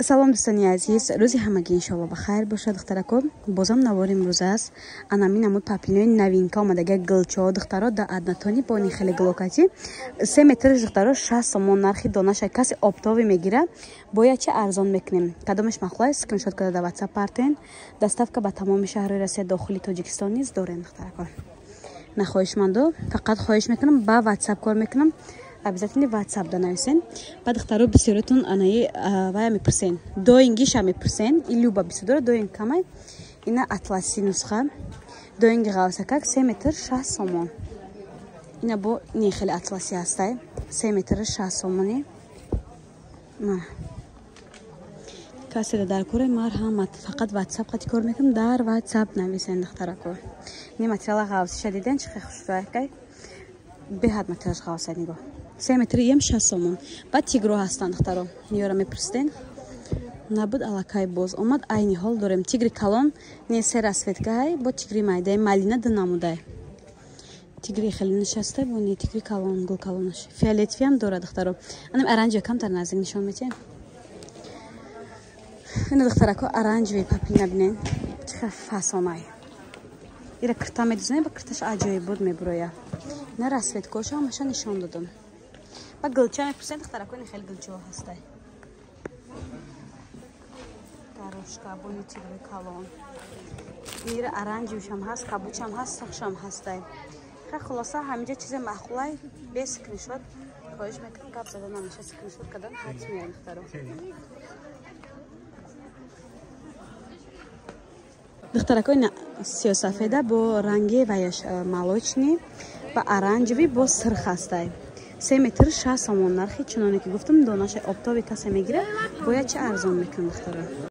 Салом, дӯстони азиз, рӯзи ҳамагӣ иншоалло ба хайр бошад. Духтарако, бозам навори имрӯз аст. Анамин намуд паплинои новинка омадага, гулчо, духтаро, да однотонный бони хеле глокати 3 метраш, духтаро, 6 сомон нархи донаша. Каси оптовый мегира, бояд чи арзон мекунем. Кадомеш махлай, скриншот карда да Ватсап партен. Доставка ба тамоми шаҳрҳои Россия, дохили Тоҷикистон низ дорем, духтарако. Нахоҳишмандо, фақат хоҳиш мекунам, ба Ватсап кор мекунам, обязательно Ватсап да нависен. Ба духтаро, бисёротон анаи вая мепурсен, доингиша мепурсен, и люба бисёр дора, доинг камай. Ина атласи нусха, доинги ғавсакак, 3 метр 6 сомон. Ина бо не хеле атласи ҳастай, 3 метр 6 сомони. Каседа дар кори марҳамат, фақат Ватсап қати кор мекунам, дар Ватсап нависен, духтарако. Ини материала ғавсиша диден, чи хеле хушрӯякай, беҳад материалаш ғавса, нигоҳ, 3 метри ем 6 сомон. Баъд тигро ҳастанд, духтаро, ниёра мепурсиден, набуд, аллакай боз омад. Айни ҳол дорем тигри калон, не се расцветкаҳай, бо тигри майдаи малина ду намудай, тигри хеле нишаста, бо не тигри калон, гул калонаш фиолетовыйам дорад, духтаро. Анам оранжевый камтар наздик нишон метиҳем. Ина, духтарако, оранжевый паплина бинен, чӣ хел фасонай. Ира кирта медузане, ба кирташ аҷоиб буд мебуроя. Ина расцветкоша ҳамаша нишон додам. Ба гулча мепурсен, духтарако, ин хеле гулчаҳо ҳастай, горошка, бони тигри калон, ира оранжевышам ҳаст, кабучам ҳаст, сурхшам ҳастай. Хе, хулоса, ҳаминҷа чизе маъқулай, бе скриншот хоҳиш мекунам, гап зада намеша, скриншот кардан ҳатмия, духтаро. Духтарако, ина сиёсафеда бо ранги ваяш молочный ва оранжевый бо сирх ҳастай, 3 метр 6 сомон нархи. Чуноне ки гуфтам, донаша оптовый касе мегирад, бояд чи арзон мекунам, духтаро.